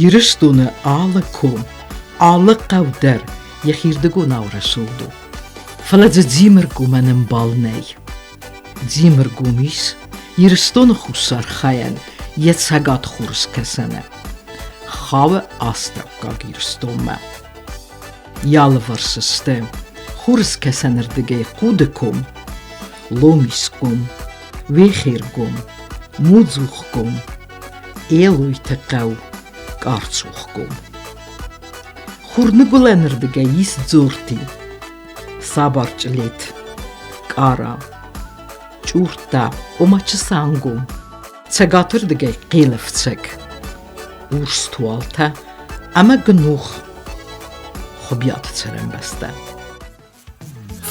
Ирыстоны алы ком, алы хъӕу дӕр йӕхирдыгонау рӕсугъд у. Фӕлӕ дзы Дзимыргомӕн ӕмбал нӕй. Дзимыргом ис Ирыстоны хуссар хайӕн йӕ цӕгат хурыскӕсӕны. Хауы астӕуккаг Ирыстонмӕ. Йӕ алыварс сты хурыскӕсӕнырдыгӕй Хъуды ком, Ломисгом, Уехергом, Мудзухгом, Елойты хъӕу, Къарцухгом. Хурныгуылӕнырдыгӕй ис Дзорти, Сабарчълет, Къара, Чъуртта, ома Чысангом, цӕгатырдыгӕй Хъелӕфцӕг, урс туалтӕ ӕмӕ Гнугъ, Хуыбиаты цӕрӕнбӕстӕ.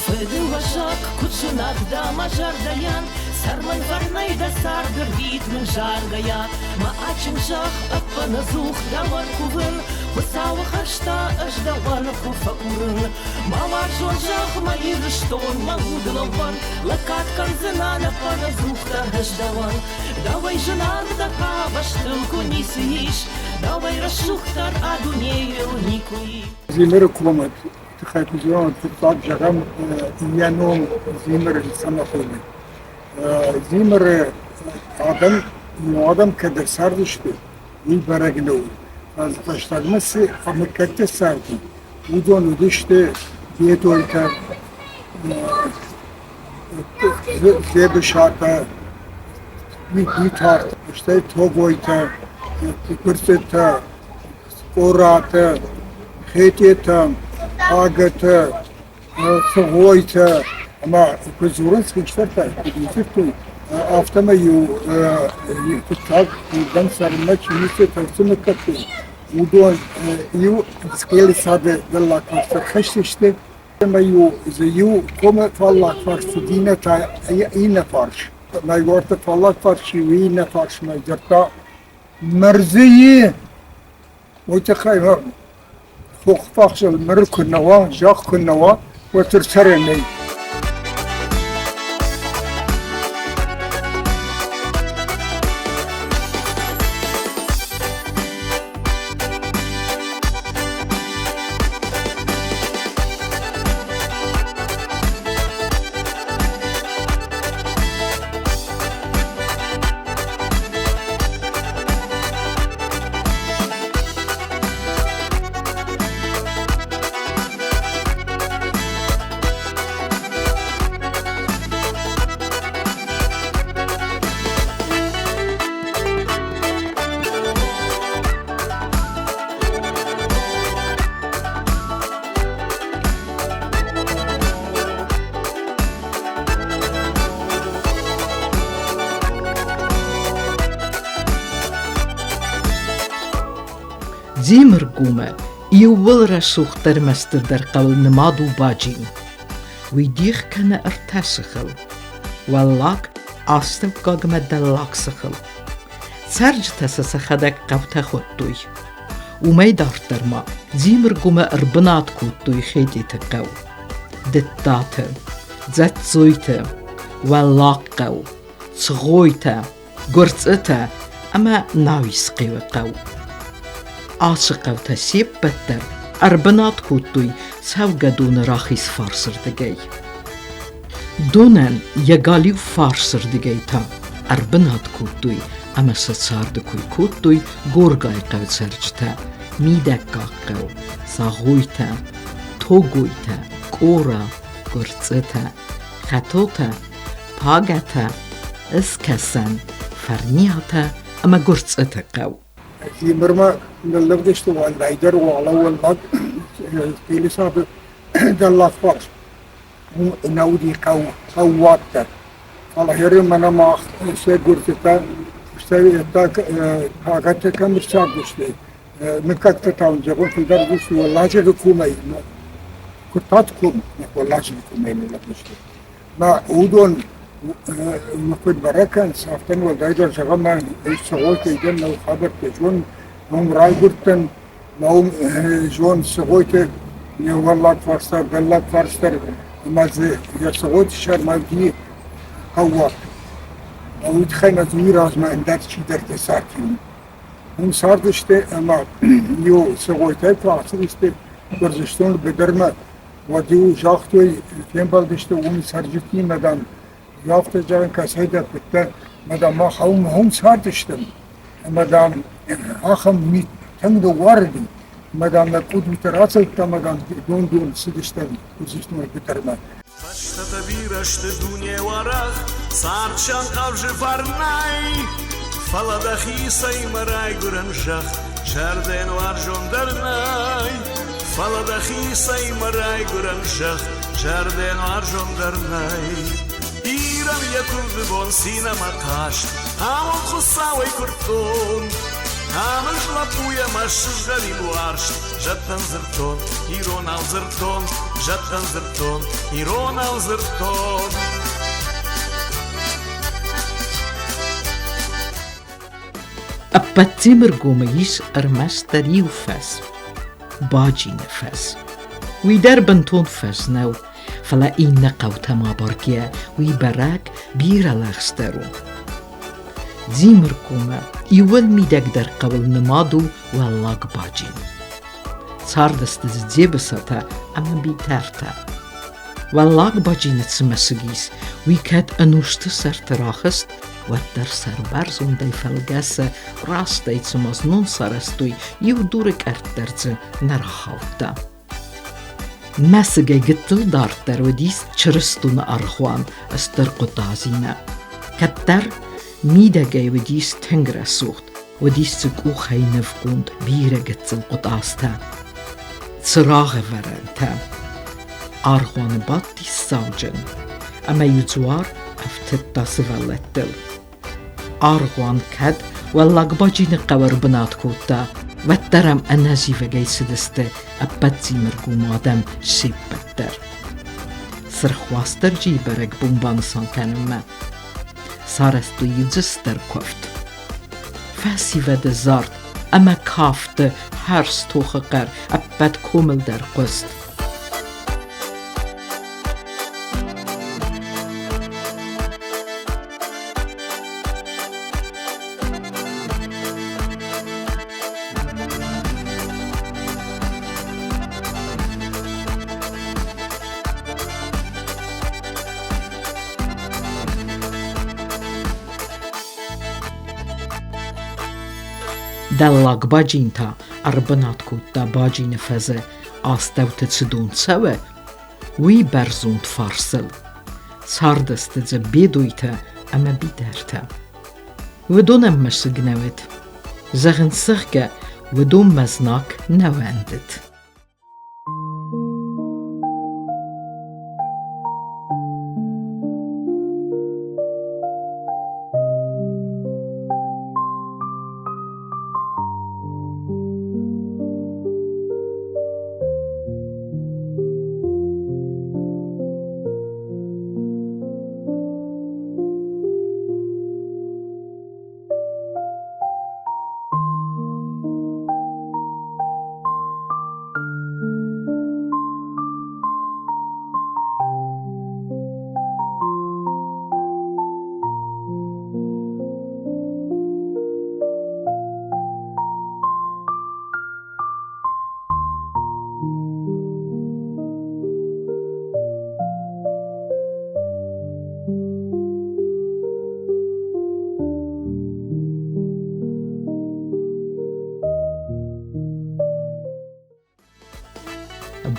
Фыдыуӕзӕг, куыд зынаргъ дӕ мӕ зӕрдӕйӕн, Цӕр мын фӕрнӕй дӕ царды рвит мын заргӕйӕ. Мӕ адджын зӕхх ӕппынӕдзух дӕуӕн кувын, Хуыцауы хӕрзтӕ ӕз дӕуӕн куы фӕкурын. Мӕ уарзон зӕхх, мӕ Ирыстон, мӕ удлӕууӕн, Лӕггад кӕндзынӕн ӕппынӕдзух дӕр ӕз дӕуӕн. Дӕуӕй зынаргъдӕр къабӕзтыл куы ницы ис, Дӕуӕй рӕсугъддӕр а дунейыл никуы и. Дзимыры комы тыххӕй куы зӕгъӕм, фыццаг зӕгъӕм йӕ ном Дзимыр цӕмӕ хуыйны. Дзимыры адӕм, адӕм кӕд ӕрцардысты, уый бӕрӕг нӕу. Фӕстагмӕ цы мыггӕгтӕ царди, уыдон уыдысты Бедойтӕ, Дзебысатӕ, Битарт, стӕй Тогойтӕ, Гуырцъытӕ, Къоратӕ, Хетъетӕ, Агатӕ, Цӕгъойтӕ ӕмӕ куыд дзурынц хистӕртӕ, куыд дзырдтой, афтӕмӕй-иу фыццаг уырдӕм цӕрынмӕ чи ницы фӕрцы мыггӕгты, уыдон иу Цхъелы цады дӕллаг фарс ӕрхӕсдзысты ӕмӕ-иу дзы иу комы фаллаг фарс цыд, иннӕ та иннӕ фарс. Мӕгуырты фаллаг фарс чи у, иннӕ фарсмӕ дзырдта Мӕрдзыйы уый тыххӕй хохфахсыл мыр куы нӕ уа, зӕхх куы нӕ уа, уӕддӕр цӕрӕн нӕй. Дзимыргомы иууыл рӕсугъддӕр ӕмӕ стырдӕр хъӕуыл нымад у Баджин. Уый дих кӕны ӕртӕ сыхыл: Уӕллаг, Астӕуккаг ӕмӕ Дӕллаг сыхыл. Цӕрджытӕ сӕ сӕхӕдӕг хъӕутӕ хуыдтой. Уымӕй дарддӕр ма Дзимыргомы ӕрбынат кодтой Хетъеты хъӕу, Дыдтаты, Дзӕццойты, Уӕллагхъӕу, Цгъойтӕ, Гуырцъытӕ ӕмӕ Науисхъеуы хъӕу. Ацы хъӕутӕ се ппӕт дӕр ӕрбынат кодтой цӕугӕдоны рахиз фарсырдыгӕй. Донӕн йӕ галиу фарсырдыгӕй та ӕрбынат кодтой ӕмӕ сӕ царды кой кодтой Горгайы хъӕуы цӕрджытӕ, Мидӕггаг хъӕу, Сагъойтӕ, Тогойтӕ, Къора, Гуырцъытӕ, Хӕтотӕ, Пагӕтӕ, Ыскӕсӕн, Фӕрниатӕ ӕмӕ Гуырцъыты хъӕу. Дзимырмӕ ныллӕгдысты уӕлдайдӕр уӕлӕ уӕллаг Пелесады дӕллаг фарс. Уым нӕ уыди хъӕу, хъӕууат дӕр. Фӕлӕ гъер мӕнӕ мах сӕ гуырдзытӕ, стӕй пагӕтӕ кӕм ӕрцардысты, мыггӕгтӕ та уын зӕгъон фылдӕр уыдысты Уӕлладжыры комӕй, Куырттаты ком, Уӕлладжыры комӕй ныллӕгдысты. Мӕ уыдон куыд бӕрӕг кӕнынц, афтӕ уӕлдайдӕр зӕгъӕм, ӕз Цӕгъойты дӕн, нӕу хабӕрттӕ зон, уым райгуырдтӕн, мӕ уым зон Цӕгъойты уӕллаг фарс дӕр, дӕллаг фарс дӕр, ӕмӕ дзы йӕ Цӕгъойты сӕрмӕ уыди хъӕууат. Уый тыххӕй мӕ дзы уый размӕ ӕндӕр чидӕртӕ царди. Уым цардысты ӕмӕ иу Цӕгойтӕй куы ацыдысты Гуырдзыстоны быдырмӕ, уӕд-иу загътой, фембӕлдысты уым цӕрджытимӕ, дам, афтӕ зӕгъын, кӕцӕй дӕ фыдтӕ, ӕмӕ, дам, мах уым цардыстӕм, ӕмӕ, дам, ахӕм мит тынг ныууарыди, ӕмӕ, дам, нӕ къудутӕ рацӕудтам ӕмӕ, дам, дон-дон цыдыстӕм Гуырдзыстоны быдырмӕ. Бӕстӕтӕ бирӕ сты дуне уӕрӕх, цард сӕм хъӕвзы фӕрнӕй. Фӕлӕ дӕхицӕй мӕ райгуырӕн зӕхх зӕрдӕйӕн уарзондӕр нӕй. Фӕлӕ дӕхицӕй мӕ райгуырӕн зӕхх зӕрдӕйӕн уарзондӕр нӕй. Ирӕн йӕ куывды бон цин ӕмӕ хъазт, амонд Хуыцауӕй куырдтон. Ӕмыз лӕппуйӕ мӕ сызгъӕрин уарзт зӕдтӕн дзырдтон, иронау дзырдтон, зӕдтӕн дзырдтон, иронау дзырдтон. Ӕппӕт Темыргомы ис ӕрмӕстдӕр иу фӕз – Баджины фӕз. Уый дӕр бынтон фӕз нӕу, фӕлӕ иннӕ хъӕутӕм абаргӕйӕ уый бӕрӕг бирӕ лӕгъздӕр у. Дзимыргомы иууыл мидӕгдӕр хъӕуыл нымад у Уӕллаг Баджин. Цардысты дзы Дзебысатӕ ӕмӕ Битӕртӕ. Уӕллаг Баджины цы мӕсыг ис, уый кӕд ӕнусты сӕрты рахызт, уӕддӕр сӕрбӕрзондӕй фӕлгӕсы растӕй цыма знон сарӕзтой, иу дуры къӕртт дӕр дзы нӕ рахаудта. Мӕсыгӕй гыццыл дарддӕр уыдис чырыстоны аргъуан Стыр Хъуытазимӕ. Кӕддӕр мидӕгӕй уыдис тынг рӕсугъд, уыдис дзы къухӕй нывгонд бирӕ гыццыл хъуытазтӕ, цырагъӕвӕрӕнтӕ. Аргъуаны бадтис сауджын, ӕмӕ-иу дзуар ӕфтыдта сывӕллӕттыл. Аргъуан кӕд Уӕллаг Баджины хъӕуы ӕрбынат кодта, уӕддӕр ӕм ӕнӕзивӕгӕй цыдысты ӕппӕт Дзимыргомы адӕм се ппӕт дӕр. Сырх Уастырджийы бӕрӕгбон банысан кӕнынмӕ сарӕзтой иу дзы стыр куывд. Фӕсивӕды зард ӕмӕ кафты хӕрз тохы хъӕр ӕппӕт комыл дӕр хъуыст. Дӕллаг Баджин та ӕрбынат кодта Баджины фӕзы астӕуты цы дон цӕуы, уый бӕрзонд фарсыл. Цардысты дзы бедуйтӕ ӕмӕ бидӕртӕ. Уыдонӕн мӕсыг нӕ уыд. Зӕгъынц, зӕгъгӕ, уыдонмӕ знаг нӕ уӕндыд.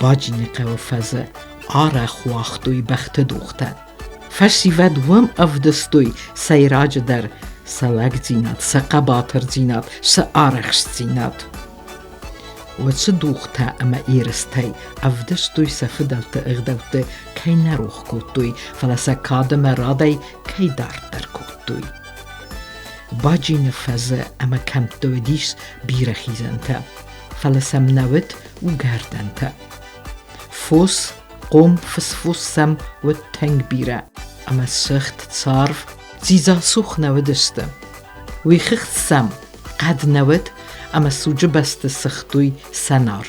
Баджины хъӕуы фӕзы арӕх уагътой бӕхты дугътӕ. Фӕсивӕд уым ӕвдыстой сӕйраджыдӕр сӕ лӕгдзинад, сӕ хъӕбатырдзинад, сӕ арӕхстдзинад. Уыцы дугътӕ ӕмӕ ерыстӕй ӕвдыстой сӕ фыдӕлты ӕгъдӕутты кӕй нӕ рох кодтой, фӕлӕ сӕ кад ӕмӕ радӕй кӕй дарддӕр кодтой. Баджины фӕзы ӕмӕ кӕмтты уыдис бирӕ хизӕнтӕ, фӕлӕ сӕм нӕ уыд уыгӕрдӕнтӕ. Фос, хъом, фысфос сӕм уыд тынг бирӕ, ӕмӕ сыгъд, царв, дзидзацух нӕ уыдысты. Уый хыгъд сӕм хъӕд нӕ уыд ӕмӕ суджы бӕсты сыгътой сӕнар.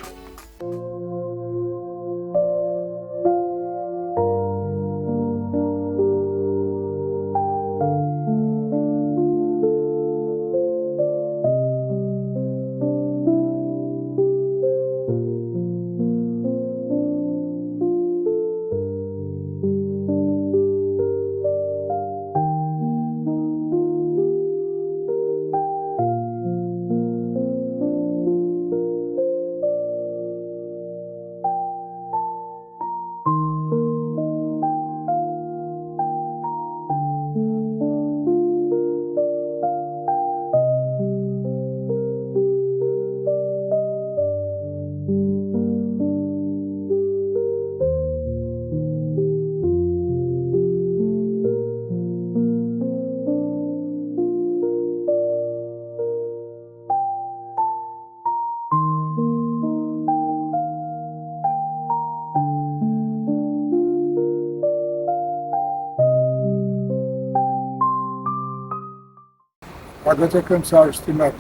Пагӕтӕ кӕм цардысты мӕ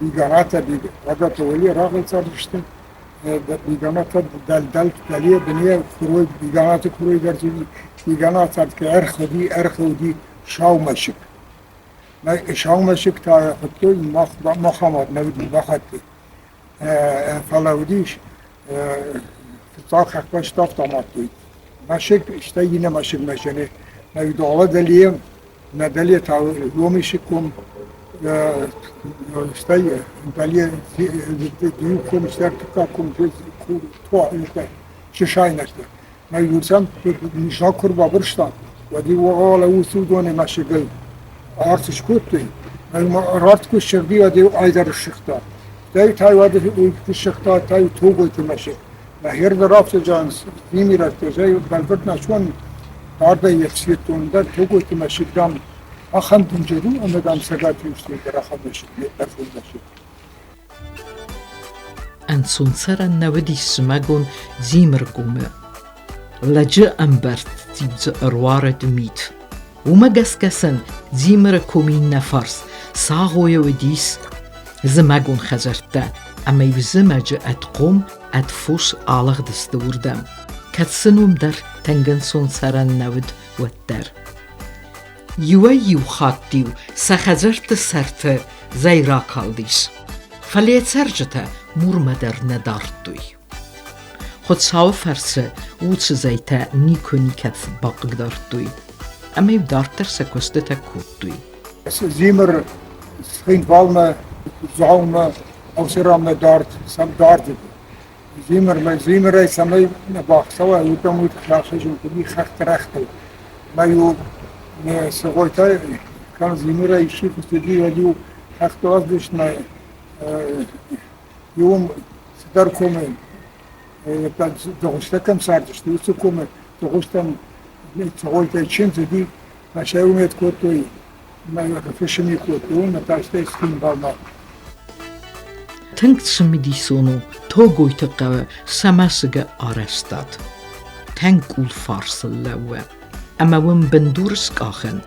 Биганатӕ, Пагӕтӕ уӕле рагъыл цардысты, Биганатӕ дӕлдӕл дӕле быне куырой, Биганаты куырой дӕр Бигана цард ӕрхуыди, ӕрхуыди сау мӕсыг. Сау мӕсыг та хуыдтой Махамад, нӕ уыди бахатты. Фӕлӕ уыдис фыццаг хӕхбӕсты афтӕ амадтой. Мӕсыг, стӕй иннӕ мӕсыгмӕ зыны. Нӕ дӕлӕ дӕле, нӕ дӕле та Ломисы ком, стӕй дӕле иу ком, стӕй ӕртыккаг ком, сысайнӕгтӕ. Мӕ иуцӕм знаг куы рбабырста, уӕд-иу уӕлӕ уыцы уыдоны мӕсыгыл арт скодтой. Арт куы ссыгъди, уӕд-иу ӕй дӕр ссыгъта. Стӕй та уӕд уый куы ссыгъта, та-иу Тогойты мӕсыг. Мӕхердӕ рафтыджан Вимирӕгтӕ, зӕй бӕлвырд нӕ зонын, дардӕй йӕ федтон дӕр Тогойты мӕсыг, дам, ахӕм дынджыр у, ӕмӕ, дам, Цӕгат Ирыстоны дӕр ахӕм мӕсыг, бӕрзонд мӕсыг. Ӕнцон цӕрӕн нӕ уыдис зымӕгон Дзимыргомы. Лӕджы ӕмбӕрц дзы ӕруарыд мит. Уымӕ гӕсгӕ сын Дзимыры комы иннӕ фарс Сагъойы уыдис зымӕгон хӕдзӕрттӕ, ӕмӕ-иу зымӕджы ӕд хъом, ӕд фос алыгъдысты уырдӕм, кӕд сын уым дӕр тынг ӕнцон цӕрӕн нӕ уыд, уӕддӕр. Иуӕй-иу хатт-иу сӕ хӕдзӕртты сӕрты зӕй ракалдис, фӕлӕ йӕ цӕрджытӕ мурмӕ дӕр нӕ дардтой. Хуыцауы фӕрцы уыцы зӕйтӕ никуы никӕд бахъыгдардтой ӕмӕ-иу дарддӕр сӕ куыстытӕ кодтой. Дзимыр Цхинвалмӕ, Дзаумӕ, Ӕфсӕраммӕ дард, сӕм дард уыди. Дзимырмӕ, Дзимырӕй цӕмӕй нӕ бахцӕуа, уырдӕм уыд рахизын хъуыди хӕхты рӕгътыл. Мӕ-иу Сыгъойтӕ кӕм Дзимырӕй исчи куы цыди, уӕд-иу хӕхты ӕвдыстмӕ иуым цыдӕр комы дыгъуызтӕ кӕм цардысты, уыцы комы дыгъуызтӕм Цӕгъойтӕй чындз уыди, мӕ сӕ уымӕт кодтой, мӕ фысыми кодтой, уым та стӕй Цхинвалмӕ. Тынг цымыдисон у Тогойты хъӕуы сӕ мӕсыгы арӕзтад. Тӕнкъул фарсыл лӕууы ӕмӕ уым бындур скъахын,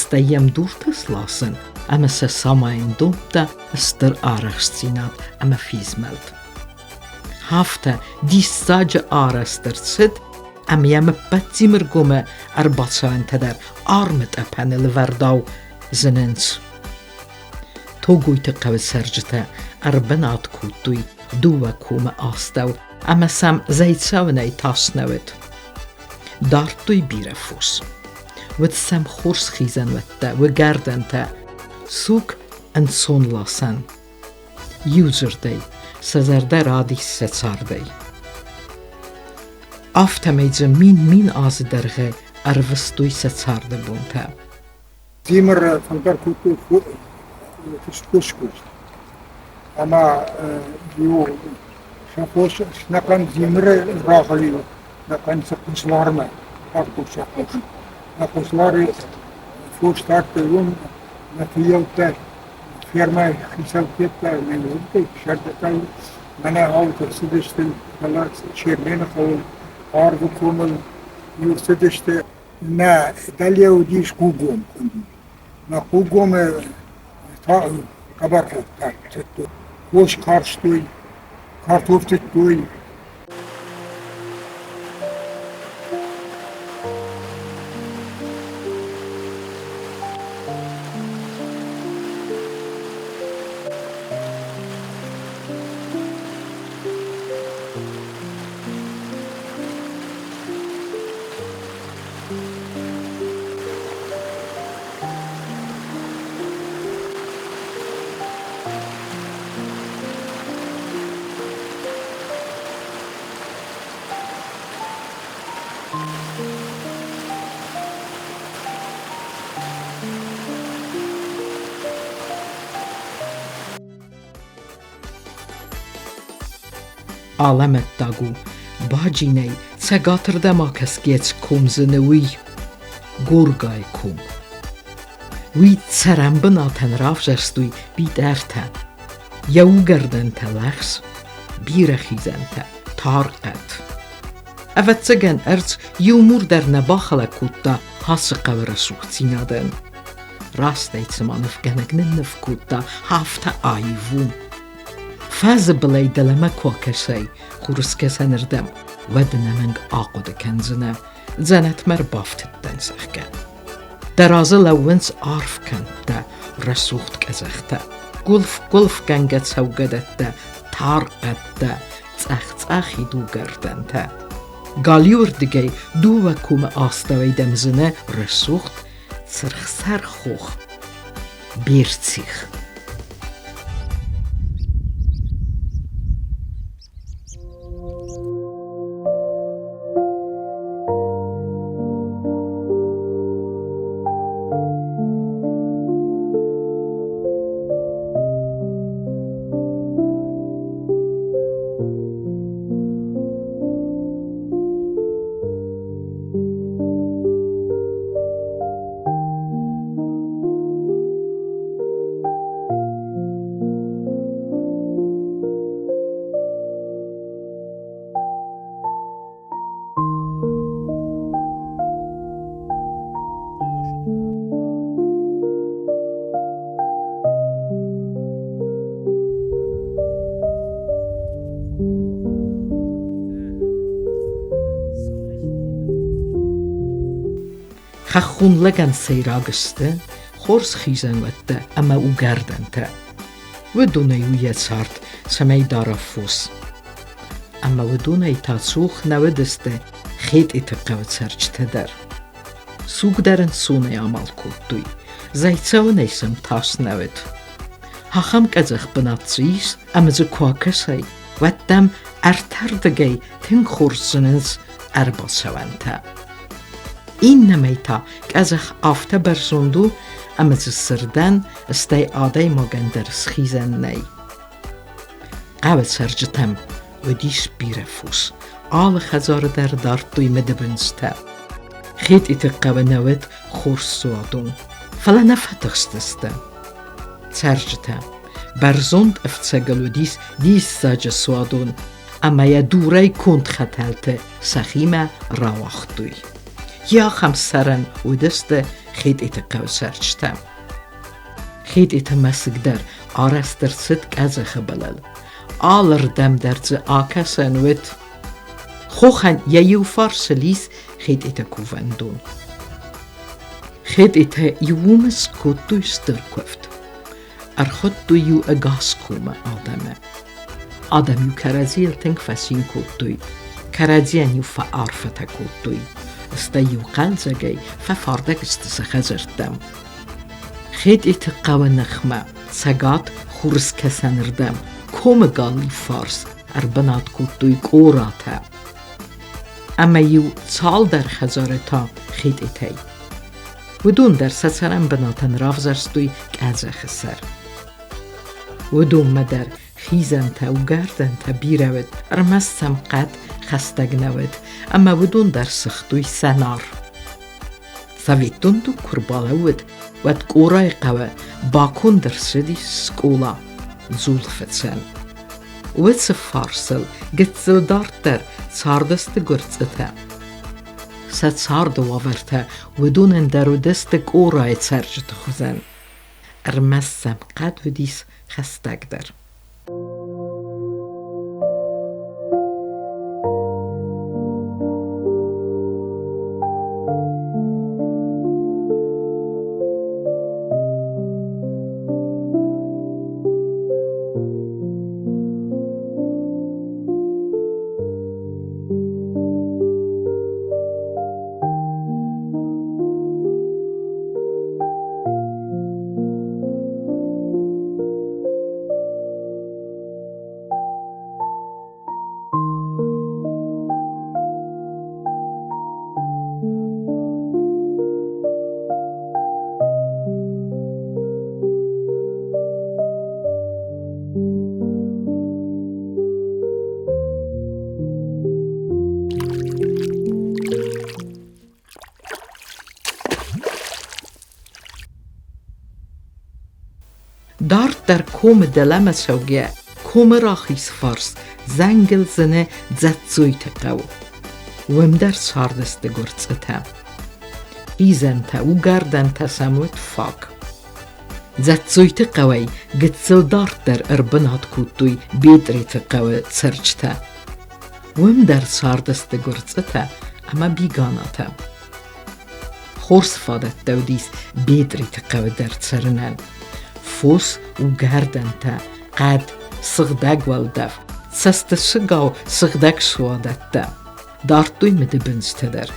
стӕй йӕм дуртӕ сласын ӕмӕ сӕ самайын домдта стыр арӕхстдзинад ӕмӕ фезмӕлд. Афтӕ диссаджы арӕзт ӕрцыд, ӕмӕ йӕм ӕппӕт Дзимыргомы ӕрбацӕуӕнтӕ дӕр армы тъӕпӕны лӕвӕрдау зынынц. Тогойты хъӕуы цӕрджытӕ ӕрбынат кодтой дыууӕ комы астӕу ӕмӕ сӕм зӕйцӕуынӕй тас нӕ уыд. Дардтой бирӕ фос. Уыд сӕм хорз хизӕнуӕттӕ, уыгӕрдӕнтӕ, суг ӕнцон ласӕн. Иудзырдӕй, сӕ зӕрдӕ радис сӕ цардӕй. Афтӕмӕй дзы мин-мин азы дӕргъы ӕрвыстой сӕ царды бонтӕ. Дзимыр фылдӕр кодтой фысткуыст ӕмӕ иу сӕ фос ӕнӕхъӕн Дзимыры рагъыл-иу ӕнӕхъӕн Хъызлармӕ тардтой сӕ фос. Нӕ Хъызлары фос тардтой уым, нӕ фыййӕуттӕ фермӕйы хицӕуттӕ нӕ уыдтой, сӕрдӕтӕ мӕнӕ ауылты цыдысты, фӕлӕ Чермены хъӕуыл, Арвы комыл иу цыдысты. Нӕ дӕле уыдис хъугом хуынди. Мӕ хъугомы хъӕбӕр тыдтой. Хос карстой, картоф тыдтой. Алӕмӕттаг у, Баджинӕй цӕгатырдӕм акӕсгӕ цы ком зыны, уый Горгайы ком. Уый цӕрӕнбынатӕн равзӕрстой Битъӕртӕ. Йӕ угӕрдӕнтӕ лӕгъз, бирӕ хизӕнтӕ, тар хъӕд. Ӕвӕццӕгӕн, ӕрдз иу мур дӕр нӕ бахӕлӕг кодта ацы хъӕуы рӕсугъддзинадӕн. Раст ӕй цыма нывгӕнӕг нынныв кодта, афтӕ аив у. Фӕзы былӕй дӕлӕмӕ куы акӕсай хурыскӕсӕнырдӕм, уӕд ӕнӕмӕнг ахъуыды кӕндзынӕ, дзӕнӕтмӕ ӕрбафтыдтӕн, зӕгъгӕ. Дӕ разы лӕууынц арф кӕмттӕ, рӕсугъд къӕдзӕхтӕ, гуылф-гуылфгӕнгӕ цӕугӕдӕттӕ, тар хъӕдтӕ, цъӕх-цъӕхид угӕрдӕнтӕ. Галиуырдыгӕй дыууӕ комы астӕуӕй дӕм зыны рӕсугъд цыргъсӕр хох Берцих. Хӕххон лӕгӕн сӕйраг сты хорз хизӕнуӕттӕ ӕмӕ угӕрдӕнтӕ. Уыдонӕй у йӕ цард, цӕмӕй дара фос. Ӕмӕ уыдонӕй та цух нӕ уыдысты Хетъеты хъӕуы цӕрджытӕ дӕр. Суг дӕр ӕнцонӕй амал кодтой, зӕйцӕуынӕй сӕм тас нӕ уыд. Ахӕм къӕдзӕх бынат дзы ис, ӕмӕ дзы куы акӕсай, уӕд дӕм ӕртӕрдыгӕй тынг хорз зынынц ӕрбацӕуӕнтӕ. Иннӕмӕй та къӕдзӕх афтӕ бӕрзонд у, ӕмӕ дзы сырдӕн, стӕй адӕймагӕн дӕр схизӕн нӕй. Хъӕуы цӕрджытӕм уыдис бирӕ фос, алы хӕдзары дӕр дардтой мыдыбындзтӕ. Хетъиты хъӕуы нӕ уыд хорз суадон, фӕлӕ нӕ фӕтыхстысты. Цӕрджытӕ бӕрзонд ӕфцӕгыл уыдис диссаджы суадон ӕмӕ йӕ дурӕй конд хӕтӕлты сӕхимӕ рауагътой. Йе ахӕм сӕрӕн уыдысты Хетъиты хъӕуы цӕрджытӕ. Хетъиты мӕсыг дӕр арӕзт ӕрцыд къӕдзӕхы былыл. Алырдӕм дӕр дзы акӕсӕн уыд. Хохӕн йӕ иу фарсыл ис Хетъиты кувӕндон. Хетъитӕ иумӕ скодтой стыр куывд. Ӕрхуыдтой-иу ӕгас комы адӕмы. Адӕм-иу кӕрӕдзийыл тынг фӕцин кодтой, кӕрӕдзийӕн-иу фӕарфӕтӕ кодтой, стӕй-иу хъӕлдзӕгӕй фӕфардӕг сты сӕ хӕдзӕрттӕм. Хетъиты хъӕуы ныхмӕ, цӕгат хурыскӕсӕнырдӕм, комы галиу фарс ӕрбынат кодтой Къоратӕ. Ӕмӕ-иу цалдӕр хӕдзары та Хетъитӕй. Уыдон дӕр сӕ цӕрӕнбынатӕн равзӕрстой къӕдзӕхы сӕр. Уыдонмӕ дӕр хизӕнтӕ, угӕрдӕнтӕ бирӕ уыд, ӕрмӕст сӕм хъӕд хӕстӕг нӕ уыд, ӕмӕ уыдон дӕр сыгътой сӕнар. Советон дуг куы рбалӕууыд, уӕд Къорайы хъӕуы баконд ӕрцыдис скъола дзулфыцӕн. Уыцы фарсыл гыццыл дарддӕр цардысты гуырцъытӕ. Сӕ царды уавӕртӕ уыдонӕн дӕр уыдысты Къорайы цӕрджыты хуызӕн. Ӕрмӕст сӕм хъӕд уыдис хӕстӕгдӕр. Дарддӕр комы дӕлӕмӕ цӕугӕ, комы рахиз фарс зӕнгыл зыны Дзӕццойты хъӕу. Уым дӕр цардысты гуырцъытӕ. Хизӕнтӕ, угӕрдӕнтӕ сӕм уыд фаг. Дзӕццойты хъӕуӕй гыццыл дарддӕр ӕрбынат кодтой Бетъреты хъӕуы цӕрджытӕ. Уым дӕр цардысты гуырцъытӕ ӕмӕ биганатӕ. Хорз фадӕттӕ уыдис Бетъреты хъӕуы дӕр цӕрынӕн. Фос, угӕрдӕнтӕ, хъӕд, сыгъдӕг уӕлдӕф, цӕстысыгау сыгъдӕг суадӕттӕ. Дардтой мыдыбындзтӕ дӕр.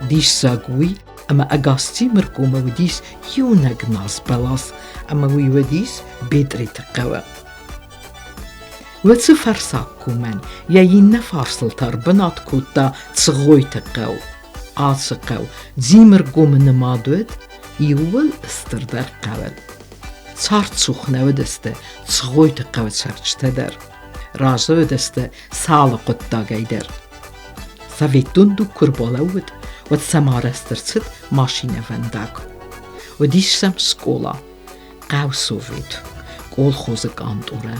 Диссаг уый, ӕмӕ ӕгас Темыргомы уыдис иунӕг наз бӕлас, ӕмӕ уый уыдис Бетъреты хъӕуы. Уыцы фӕрсаг комӕн йӕ иннӕ фарсыл та ӕрбынат кодта Цгъойты хъӕу. Ацы хъӕу Дзимыргомы нымад уыд иууыл стырдӕр хъӕуыл. Цардцух нӕ уыдысты Цгъойты хъӕуы цӕрджытӕ дӕр. Разы уыдысты цалы хъуыддагӕй дӕр. Советон дуг куы рбалӕууыд, уӕд сӕм арӕзт ӕрцыд машинӕвӕндаг. Уыдис сӕм скъола, хъӕусовет, колхозы къантъорӕ.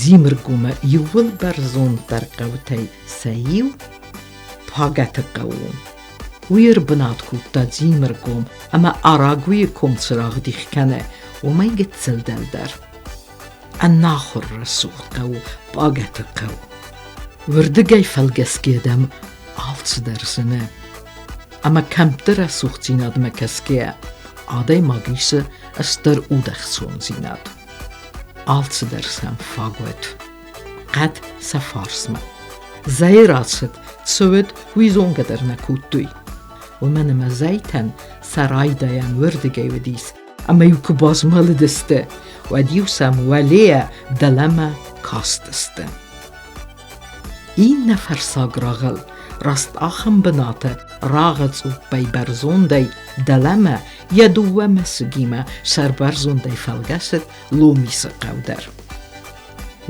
Дзимыргомы иууыл бӕрзонддӕр хъӕутӕй сӕ иу Пагӕты хъӕу у. Уый ӕрбынат кодта Дзимыргом ӕмӕ Арагуийы ком цырагъ дих кӕны, уымӕй гыццыл дӕлдӕр. Ӕнахуыр рӕсугъд хъӕу Пъагӕты хъӕу. Уырдыгӕй фӕлгӕсгӕ дӕм алцыдӕр зыны. Ӕмӕ кӕмтты рӕсугъддзинадмӕ кӕсгӕйӕ, адӕймаг исы стыр удӕхцондзинад. Алцыдӕр сӕм фаг уӕд. Хъӕд сӕ фарсмӕ. Зӕй рацыд, цы уыд, уый зонгӕ дӕр нӕ кодтой. Уымӕн ӕмӕ зӕйтӕн сӕ райдайӕн уырдыгӕй уыдис, ӕмӕ-иу куы базмӕлыдысты, уӕд-иу сӕм уӕлейӕ дӕлӕмӕ кастысты. Иннӕ фӕрсаг рагъыл, раст ахӕм бынаты, рагъы цъуппӕй бӕрзондӕй дӕлӕмӕ йӕ дыууӕ мӕсыгимӕ сӕрбӕрзондӕй фӕлгӕсыд Ломисы хъӕу дӕр.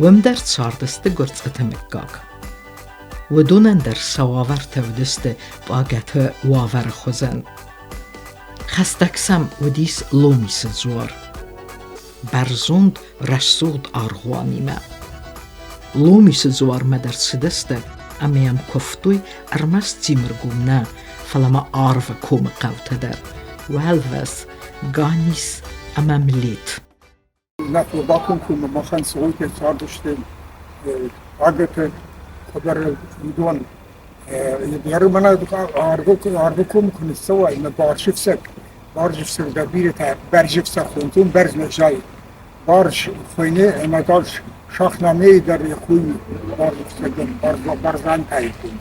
Уым дӕр цардысты Гуырцъыты мыггаг. Уыдонӕн дӕр сӕ уавӕртӕ уыдысты Пъагӕты уавӕры хуызӕн. Хӕстӕг сӕм уыдис Ломисы дзуар. Бӕрзонд, рӕсугъд аргъуанимӕ. Ломисы дзуармӕ дӕр цыдысты ӕмӕ йӕм куывтой ӕрмӕст Тимыргом нӕ, фӕлӕ ма Арвы комы хъӕутӕ дӕр, Уӕлвӕз, Ганис ӕмӕ Млет. Нӕ бакомкоммӕ махӕн Цгъойтӕ цардысты Агаты хъӕбӕр уыдон. Мӕнӕ Арвыкомы куы ныццӕуай, мӕ барсыфсӕг, барсыфсӕг дӕр бирӕтӕ бӕрзыфсӕг хонтон бӕрз нӕ зайы. Барс хуыйны ӕмӕ та Шахнамейы дӕр йӕ хуыйны барсыфсӕгӕн барзантӕй хуыйны.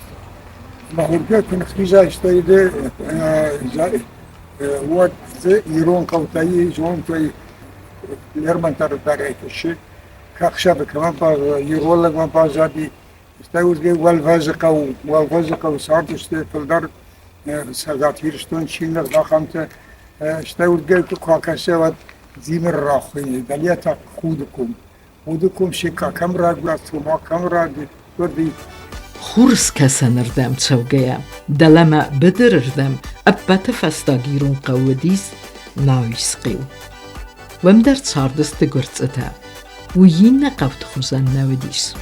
Мӕ хургӕ куы ныххизай, стӕй ды уӕд дзы ирон хъӕутӕй зонтой Лермонтовы бӕрӕй фыссы, ӕхсӕвы кӕмӕн ирон лӕгмӕ баззади, стӕй уырдыгӕй Уӕлвӕзы хъӕу, Уӕлвӕзы хъӕуы цардысты фылдӕр Цӕгат Ирыстон чи ныр ахӕмтӕ, стӕй уырдыгӕй куы акӕса, уӕд Дзимыр рахуыйны, дӕлӕ та Худы ком. Худы ком Секъа кӕм райгуырд, Цомахъ кӕм райгуырди. Хурыскӕсӕнырдӕм цӕугӕйӕ, дӕлӕмӕ быдырырдӕм ӕппӕты фӕстаг ирон хъӕу уыдис Науисхъиу. Уым дӕр цардысты гуырцъытӕ. Уый иннӕ хъӕуты хуызӕн нӕ уыдис.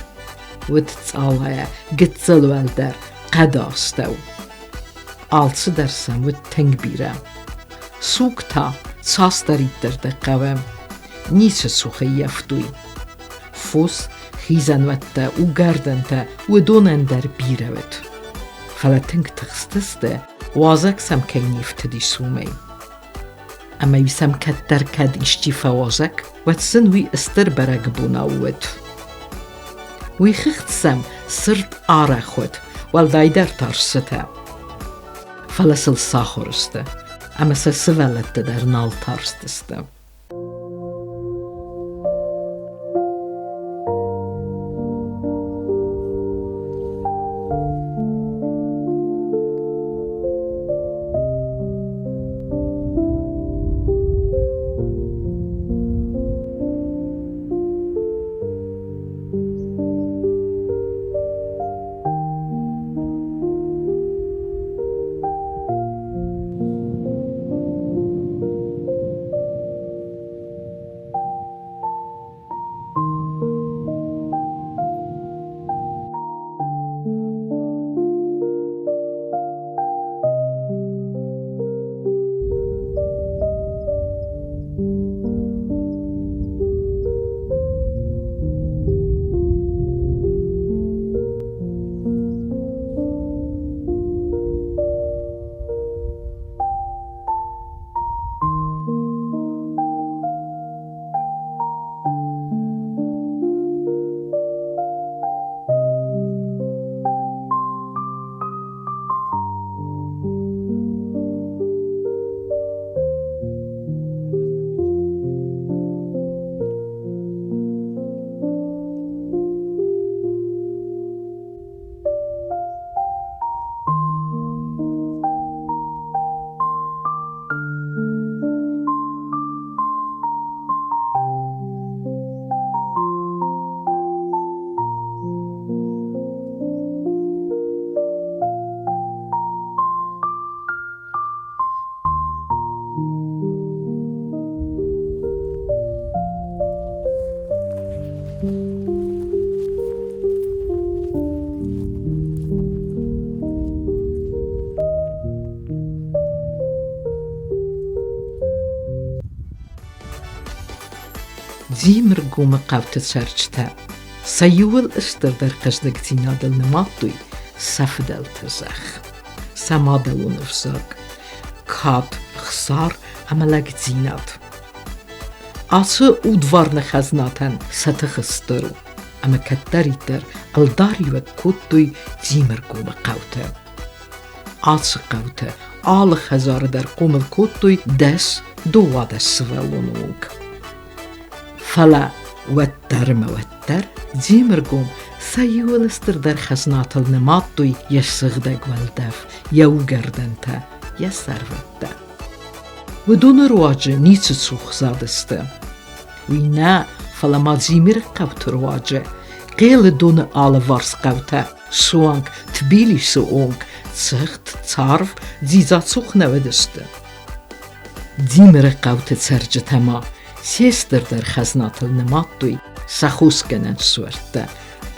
Уыд цъалайӕ, гыццыл уӕлдӕр, хъӕды астӕу. Алцыдӕр сӕм уыд тынг бирӕ. Суг та цасдӕриддӕр дӕ хъӕуы, ницы цух ӕййӕфтой. Фос, хизӕнуӕттӕ, угӕрдӕнтӕ уыдонӕн дӕр бирӕ уыд. Фӕлӕ тынг тыхстысты, уазӕг сӕм кӕй не фтыдис, уымӕй. Ӕмӕ-иу сӕм кӕддӕр кӕд исчи фӕуазӕг, уӕд сын уый стыр бӕрӕгбонау уыд. Уый хыгъд сӕм цырд арӕх уыд, уӕлдайдӕр тӕрсытӕ. Фӕлӕ сыл сахуыр сты, ӕмӕ сӕ сывӕллӕттӕ дӕр нал тарстысты. Дзимыргомы хъӕуты цӕрджытӕ сӕ иууыл стырдӕр хъӕздыгдзинадыл нымадтой сӕ фыдӕлты зӕхх, сӕ мадӕлон ӕвзаг, кад, хсар ӕмӕ лӕгдзинад. Ацы удварны хӕзнатӕн сӕ тых стыр у, ӕмӕ кӕддӕриддӕр ӕлдариуӕг кодтой Дзимыргомы хъӕутӕ. Ацы хъӕутӕ алы хӕдзары дӕр хъомыл кодтой 10-12 сывӕллоны онг. Фӕлӕ уӕддӕр ӕмӕ уӕддӕр Дзимыргом сӕ иуыл стырдӕр хӕзнатыл нымадтой йӕ сыгъдӕг уӕлдӕф, йӕ уыгӕрдӕнтӕ, йӕ сӕрвӕттӕ. Уыдоны руаджы ницы цух задысты. Уый нӕ, фӕлӕ ма Дзимыры хъӕуты руаджы Хъелы доны алыварс хъӕутӕ суанг Тбилисы онг цыхт, царв, дзидзацух нӕ уыдысты. Дзимыры хъӕуты цӕрджытӕ ма се стырдӕр хӕзнатыл нымадтой сӕ хосгӕнӕн суӕрттӕ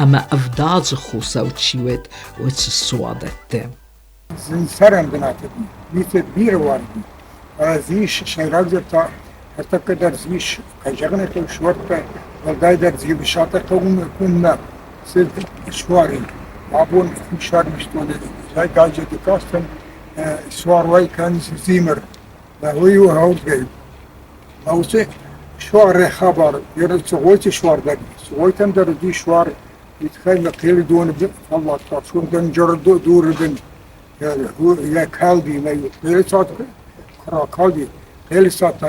ӕмӕ ӕвдадзы хосау чи уыд, уыцы суадӕттӕ. Зын цӕрӕн бынат уыди, миты бирӕ уарыди. Фӕлӕ дзы ис, сӕйрагдӕр та ӕртӕккӕ дӕр дзы ис, кӕй зӕгъын ӕй хъӕуы, суӕрттӕ, уӕлдайдӕр Дзебысаты хъӕуы куыннӕ цыд суари. Абон Хуссар Ирыстоны газеты кастӕн суар уӕй кӕнынц Дзимыр. Уый у аудгӕй. Уыцы суары хабар, Цогойты суар дӕр, Цогойтӕм дӕр уыди суар Итхӕй хъелы доны фӕллад фӕсундӕн дуры бын йӕ калди, хъелы цад куы ракалди, хъелы цад та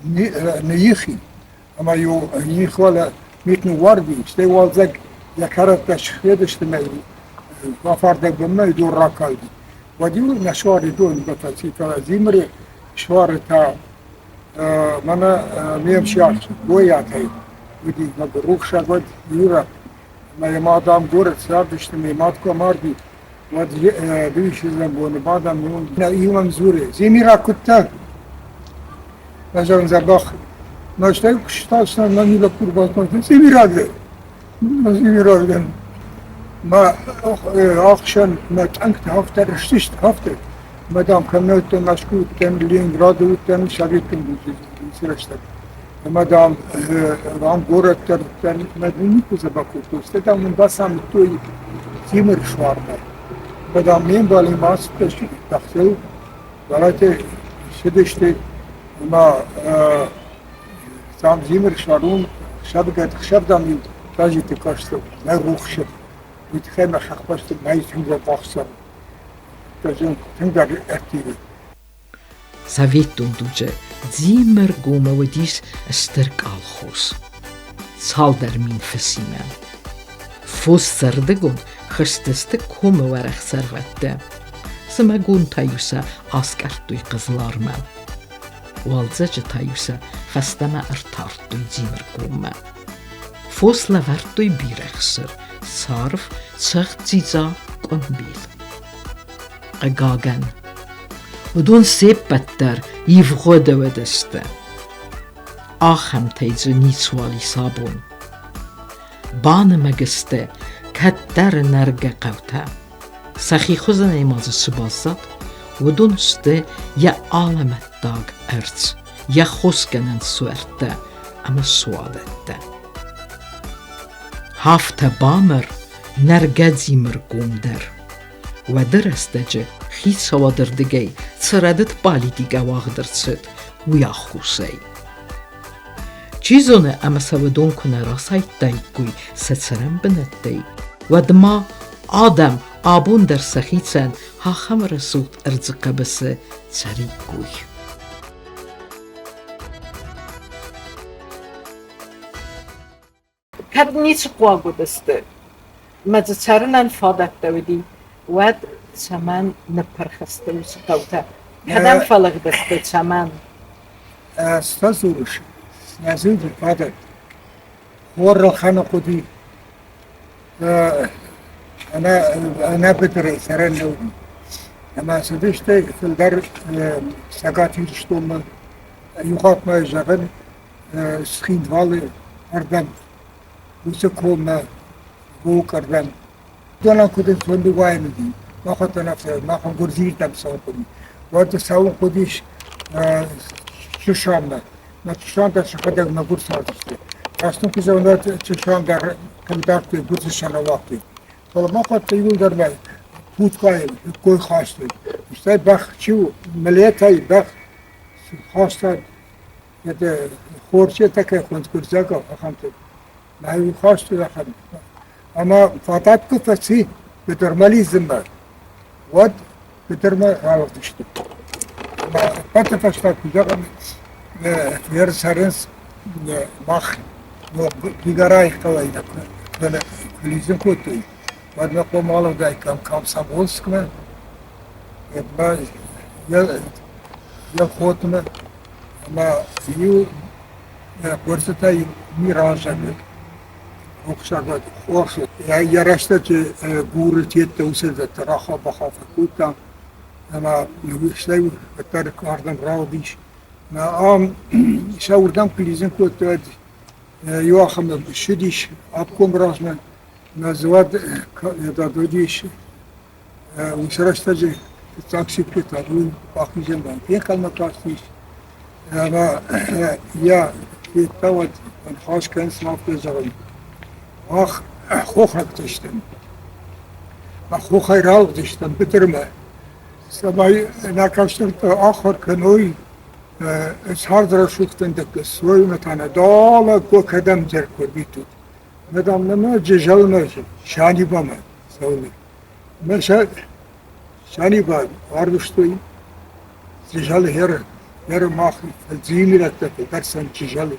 ныйихи, ӕмӕ-иу их уӕлӕ мит ныууарди, стӕй уалдзӕг йӕ кӕрӕттӕ схъедысты мӕ афардӕг бынмӕ дур ракалди. Уӕд-иу нӕ суары дон фӕци, фӕлӕ Дзимыры суары та мӕнӕ ме мсиахс Гойатӕй уыди, мӕгуыр рухсаг уӕд Юра. Ӕмӕ йӕ мад ам горӕт цардысты, мӕ мад куы амарди, уӕд дыууиссӕдзӕм боны бадӕм иу мӕм дзуры, Земирӕ куыдтӕ? Ӕз зӕгъын, дзӕбӕх. Мӕ стӕй куы сыстадыстӕм, мӕ ми лӕппу ӕрбакодта, Земирӕ дӕ? Земирӕ дӕн. Мӕ ӕхсӕн мӕ тъӕнгтӕ афтӕ рыстысты, афтӕ. Мӕ дам кӕм нӕ уыдтӕн, Мӕскуы уыдтӕн, Ленинграды уыдтӕн, Советон уыцы рӕстӕг. Ӕмӕ, дам, ам горӕт дӕр уыдтӕн, мӕ никуы дзӕбӕх кодтой. Стӕй, дам, мын бацамыдтой Тимыр суармӕ. Ӕмӕ, дам, ме мбалимӕ ацыдтӕн бӕхтыл, Баратӕ цыдысты ӕмӕ там Дзимыр суар уым хсӕвыгӕт хсӕв, дам-иу Хъазиты Къоста нӕ рухсы, уый тыххӕй мӕ хӕхбӕсты мӕй тынгдӕр бахсӕн, тынгдӕр ӕрттивы. Советон дуджы Дзимыргомы уыдис стыр колхоз цалдӕр мин фысимӕ. Фос сӕрдыгон хызтысты комы уӕрӕх сӕрвӕтты. Зымӕгон та-иу сӕ аскъӕрдтой Хъызлармӕ. Уалдзӕджы та-иу сӕ фӕстӕмӕ ӕртардтой Дзимыргоммӕ. Фос лӕвӕрдтой бирӕ хсыр, царв, цӕгъд дзидза, къуымбил. Хъыгагӕн, уыдон се ппӕт дӕр ивгъуыды уыдысты. Ахӕмтӕй дзы ницуал ис абон. Банымӕг сты кӕддӕры нӕргӕ хъӕутӕ. Сӕхи хуызӕнӕй ма дзы цы баззад, уыдон сты йӕ алӕмӕттаг ӕрдз, йӕ хосгӕнӕн суӕрттӕ ӕмӕ суадӕттӕ. Афтӕ бамыр нӕргӕ Дзимыргом дӕр. Уӕды рӕстӕджы хицауады рдыгӕй цы рӕдыд политикӕ уагъд ӕрцыд, уый аххосӕй. Чи зоны, ӕмӕ сӕ уыдон куы нӕ расайдтаиккой сӕ цӕрӕн бынӕттӕй, уӕд ма адӕм абон дӕр сӕхицӕн ахӕм рӕсугъд ӕрдзы хъӕбысы цӕриккой. Кӕд ницы хъуаг уыдысты, мӕ дзы цӕрынӕн фадӕттӕ уыди, уӕд цӕмӕн ныппырх сты уыцы хъӕутӕ? Кӕдӕм фӕлыгъдысты, цӕмӕн? Цы дзурыс? Нӕ дзы уыди фадат. Хор ӕлхӕнын хъуыди. Ӕнӕ быдырӕй цӕрӕн нӕ уыди. Ӕмӕ цыдысты фылдӕр Цӕгат Ирыстонмӕ. Иу хатт ма зӕгъын, Цхинвалы ӕрдӕм, уыцы коммӕ, Гок ӕрдӕм. Уыдонӕн куыд ӕнцон уайын уыди, махуӕттӕн афтӕ, махӕн гуырдзийырдӕм цӕуын хъуыди. Уӕд цӕуын хъуыдис Чысанмӕ. Мӕ Чысан дӕр сӕхӕдӕг мӕгуыр цардысты. Раст куы зӕгъын, уӕд Чысан дӕр хъыгдардтой, гуырдзы сӕ нӕ уагътой. Фӕлӕ махуӕттӕ иууылдӕр мӕ путкайы кой хастой. Стӕй бӕх чи у, мӕлӕтӕй бӕх хаста Это хорчетӕ кӕй хуынд гуырдзиагау ахӕмтӕ. Мӕ хастой ахӕм. Ӕмӕ фадат куы фӕци быдырмӕ уӕд быдырмӕ ралыгъдысты. Ӕмӕ ӕппӕты фӕстаг куы зӕгъӕм, ӕрцӕрынц мах Дигорайы хъӕуӕй куы лидзын кодтой, уӕд нӕ хъуамӕ алыгъдаиккам Комсомольскмӕ, йӕ хотмӕ ӕмӕ иу гуырдзытӕй миразӕг рухсаг хорз йӕ рӕстӕджы Гуры теттӕ уыцы дӕттӕ рахау-бахау фӕкодта ӕмӕ стӕй уӕддӕр ардӕм ралыгъдис. Ам сӕ уырдӕм куы лидзын кодтой, уӕд иу ахӕм ссыдис обком размӕ ӕмӕ дзы уӕд уыдис Уыцы рӕстӕджы фыццаг секретарь уый бахизӕнмӕ фенхъӕлмӕ кастис ӕмӕ йӕ федта, уӕд ныхас кӕнынц афтӕ зӕгъын: Мах хохӕгтӕ стӕм. Мах хохӕй ралыгъдыстӕм быдырмӕ, цӕмӕй нӕ кӕстӕртӕ ахуыр кӕной царды рӕсугъд фӕндӕгтӕ суой ӕмӕ та нӕ далӕ кӕдӕмдӕр куы ӕрвитут. Мадам нӕмӕ Джызӕлмӕ Санибамӕ цӕуыны. Мӕ Саниба арвыстой Джызӕлы хӕры, хӕры мах дзимирӕттӕ фылдӕр Джызӕлы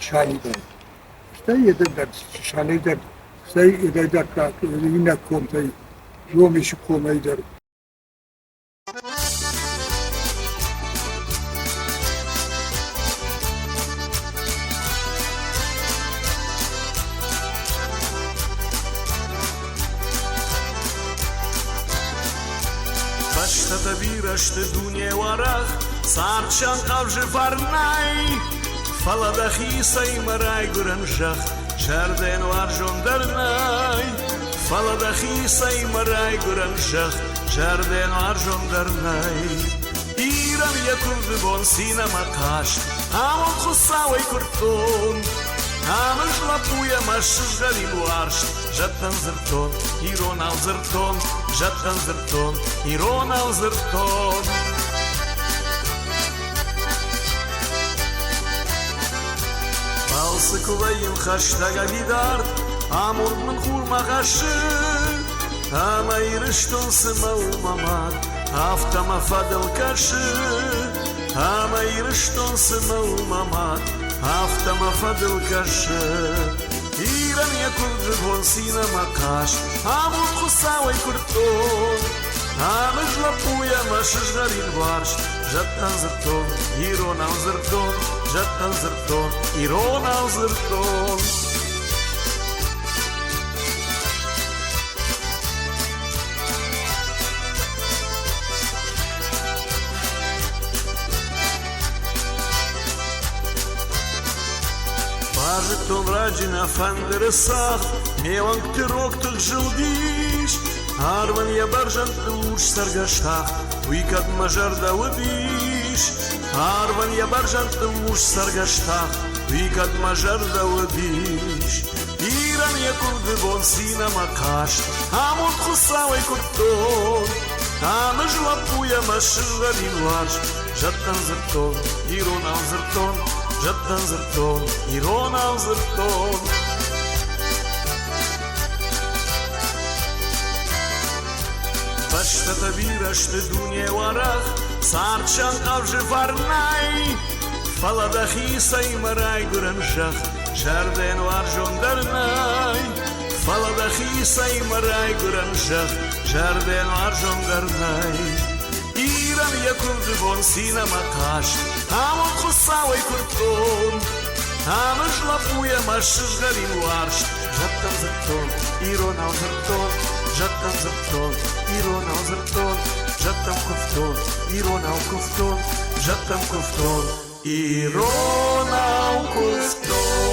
Санибайы. Стӕй едӕг Санай дӕр, стӕй едӕг дӕр иннӕ комтӕй, Зомисы комӕй дӕр. Бӕстӕтӕ бирӕ сты дуне уӕрӕх, цард сӕм хъавзы фӕрнӕй. Фӕлӕ дӕхицӕй мӕ райгуырӕн зӕхх зӕрдӕйӕн уарзондӕр нӕй. Фӕлӕ дӕхицӕй мӕ райгуырӕн зӕхх зӕрдӕйӕн уарзондӕр нӕй. Ирӕн йӕ куывды бон цин ӕмӕ хъазт, амонд Хуыцауӕй куырдтон. Ӕмыз лӕппуйӕ мӕ сызгъӕрин уарзт, зӕдтӕн дзырдтон, иронау дзырдтон, зӕдтӕн дзырдтон, иронау дзырдтон. Балцы куы вӕййын хӕстӕг ӕви дард, амонд мын хурмӕ хӕссы. Ӕмӕ Ирыстон цымӕ у мӕ мад, афтӕ мӕ фӕдыл кӕсы. Ӕмӕ Ирыстон цымӕ у мӕ мад, афтӕ мӕ фӕдыл кӕсы. Ирӕн йӕ куывды бон цин ӕмӕ хъазт, амонд Хуыцауӕй куырдтон. Ӕмыз лӕппуйӕ мӕ сызгъӕрин уарзт, зӕдтӕн дзырдтон, иронау дзырдтон, зӕдтӕн дзырдтон, иронау дзырдтон. Базыдтон раджы нӕ фӕндыры цагъд, ме уӕнгты рог тых зылдис. Арвӕн йӕ бӕрзӕндтыл урс цӕргӕс тахт, уый кӕд мӕ зӕрдӕ уыдис. Арвӕн йӕ бӕрзӕндтыл урс цӕргӕс тахт, уый кӕд мӕ зӕрдӕ уыдис. Ирӕн йӕ куывды бон цин ӕмӕ каст, амонд Хуыцауӕй куырдтон. Ӕмыз лӕппуйӕ мӕ сызгъӕрин уарзт, зӕдтӕн дзырдтон, иронау дзырдтон, зӕдтӕн дзырдтон, иронау дзырдтон. Бӕстӕтӕ бирӕ сты дуне уӕрӕх, цард сӕнхъӕвзы фӕрнӕй, фӕлӕ дӕхицӕй мӕ райгуырӕн зӕхх зӕрдӕйӕн уарзондӕр нӕй. Фӕлӕ дӕхицӕй мӕ райгуырӕн зӕхх зӕрдӕйӕн уарзондӕр нӕй. Ирӕн йӕ куывды бон цин ӕмӕ хъазт, амонд Хуыцауӕй куырдтон. Ӕмыз лӕппуйӕ мӕ сызгъӕрин уарзт, зӕдтӕн дзырдтон, иронау дзырдтон, зӕдтӕн дзырдтон, иронау дзырдтон, зӕдтӕм куывтон, иронау куывтон, зӕдтӕм куывтон, иронау куывтон.